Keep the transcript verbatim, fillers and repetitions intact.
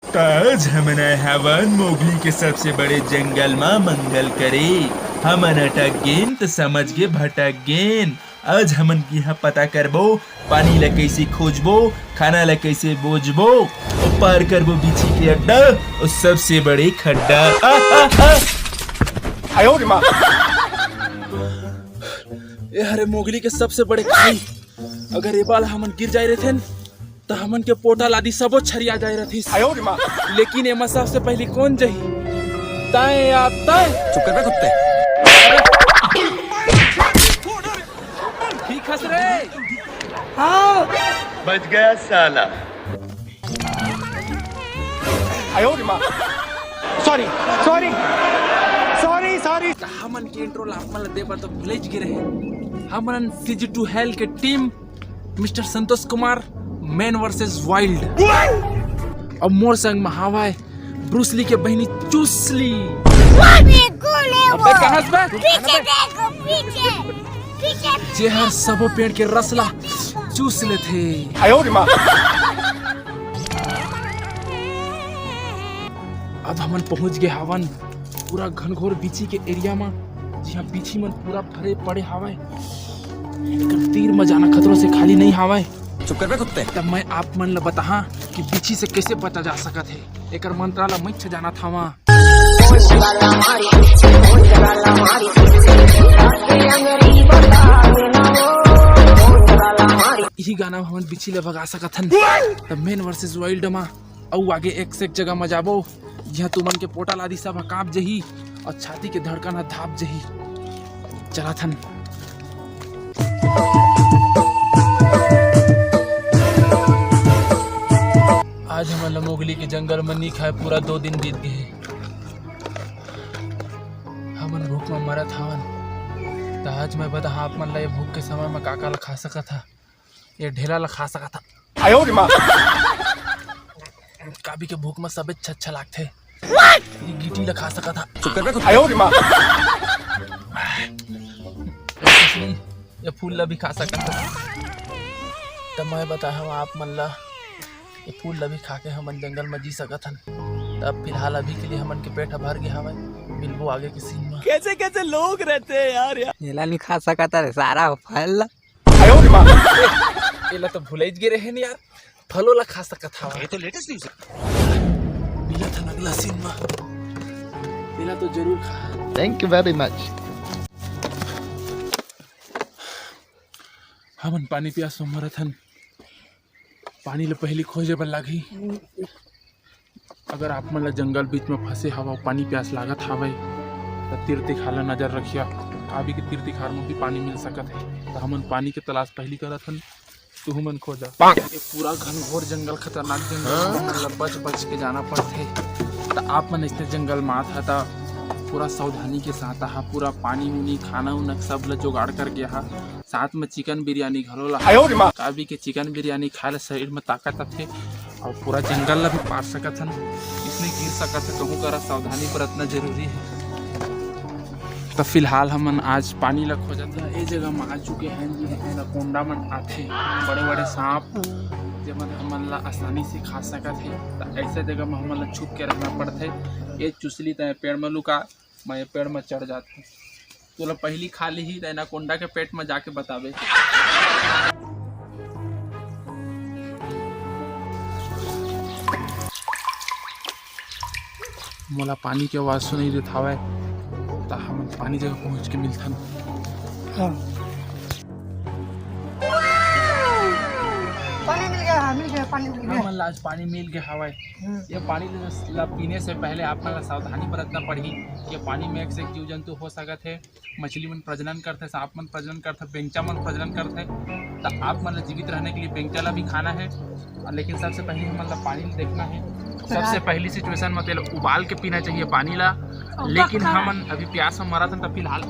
त आज हमन आए हवन मोगली के सबसे बड़े जंगल म मंगल करे। हमन अटक गेन त समझ के भटक गेन। आज हमन इहाँ पता करबो, पानी ला कैसे खोजबो, खाना ला कैसे बोझबो, अउ पार करबो बिच्छी के अड्डा अउ सबसे बड़े खड्डा। आ, आ, आ। ए हरे मोगली के सबसे बड़े खाई। अगर ए बार हमन गिर जाए रहथेन, त हमन के पोटा लादी सबो छरिया जाए रहिस। लेकिन एमा सबसे पहली कौन जही? तय या तय। चुप कर बे कुत्ते। ठीक हस रे। हाँ। बच गया साला। Sorry, sorry, sorry, sorry. हमन के इंट्रो ला आप मन ला दे बर तो भुलेच गे रहे। हमन सीजी टू हेल के team mister Santosh Kumar, man versus wild. अब मोर संग में हावय ब्रूस ली के बहिनी चूसली। अबे कहाँ से बा? पीछे देखो, पीछे, पीछे। जे हर सबो पेड़ के रस ला चूस लेथे। अब हमन पहुंच गए हावन पूरा घनघोर बिच्छी के एरिया म, जिहां बिच्छी मन पूरा भरे पड़े हावय। एकर तीर म जाना खतरों से खाली नहीं हावय। चुप कर बे कुत्ते। तब मैं आप मन ल बताहा कि बिच्छी से कैसे बचा जा सकत हे। एकर मंत्रा ल मैं अच्छा जानत हावा। इही गाना म हमन बिच्छी ल भगा सकत हन। तब मैन वर्सेस वाइल्ड म अउ आगे एक से एक जगह म जाबो, जिहां तुमन के पोटा लादी सब ह कांप जही अउ छाती के धड़कन ह धाप जही। चलत हन। आज हमन ल मोगली के जंगल म नी खाए पूरा दो दिन बीत गे हे। हमन भूख म मरत हवन। त आज मैं बताहा आप मन ल ये भूख के समय म का का ल खा सकत हा। ये ढेला ल खा सकत हा। काबी के भूख म सबे अच्छा अच्छा लागथे। ये गिटी ल खा सकत हा। चुप कर बे कुत्ते। ये फूल ल भी खा सकत हा। त मैं बताहा आप मन ल, ये फूल ल भी खा के हमन जंगल म जी सकत हन। त अब फिलहाल अभी के लिए हमन के पेट ह भर गे हवय। मिलबो आगे के सीन म। कैसे कैसे लोग रहते हैं यार, यार। एला नहीं खा सकत रे सारा फल। एला तो भुलाइच गे रहे न यार, फलो ला खा सकत हवा। ये तो लेटेस्ट न्यूज़ है। मिलत हन अगला सीन म। एला तो जरूर खा। Thank you very much। हमन पानी प्यास म मरत हन। पानी ल पहली खोजे बर लागही। अगर आप मन ल जंगल बीच म फंसे हवव, पानी प्यास लागत हावय, त तीर तिखार ल नजर रखिया। काबी के तीर तिखार म भी पानी मिल सकत हे। त हमन पानी के तलाश पहली करत हन, तुहू मन खोजा। ये पूरा घनघोर जंगल, खतरनाक जंगल, हमन ल बच बच के जाना पड़थे। त आप मन अइसने जंगल म आत हा, त पूरा सावधानी के साथ आहा, पूरा पानी उनी, खाना उना सब ल जुगाड़ करके आहा। साथ में चिकन बिरयानी घलो ला। काबी के चिकन बिरयानी खाए ले शरीर में ताकत आथे अउ पूरा जंगल ला भी पार सकत हन। इसने गिर सकत हे, कहूँ करा सावधानी बरतना जरूरी है। त फिलहाल हमन आज पानी ला खोजत हन। ए जगह में आ चुके हैं जी, एनाकोंडा मन आथे, बड़े बड़े सांप, जेमन हमन ला आसानी से खा सकत हे। त ऐसे जगह में हमन ला छुप के रहना पड़थे। ए चुसली त ए पेड़ में लुका, मैं ये पेड़ में चढ़ जात हूँ। तोला पहली खा लिही त एनाकोंडा के पेट में जाके बताबे। मोला पानी के आवाज सुनाई देत हावय, त हमन पानी जगह पहुंच के मिलथन। हाँ। पानी मिल गया, हाँ, मिल गया, पानी मिल गया। हमन ला आज पानी मिल गया हावय। हम्म। ये पानी ला पीने से पहले आप मन ला सावधानी बरतना पड़ही। ये पानी में एक से एक जीव जंतु हो सकत हे। मछली मन प्रजनन करथे, सांप मन प्रजनन करथे, बेंगचा मन प्रजनन करथे। त आप मन ला जीवित रहने के लिए बेंगचा ला भी खाना है। और लेकिन सबसे पहले हमन ला पानी देखना है। सबसे पहली सिचुएशन में तेला उबाल के पीना चाहिए पानी ला। लेकिन हमन अभी प्यास में मरत हन, त फिलहाल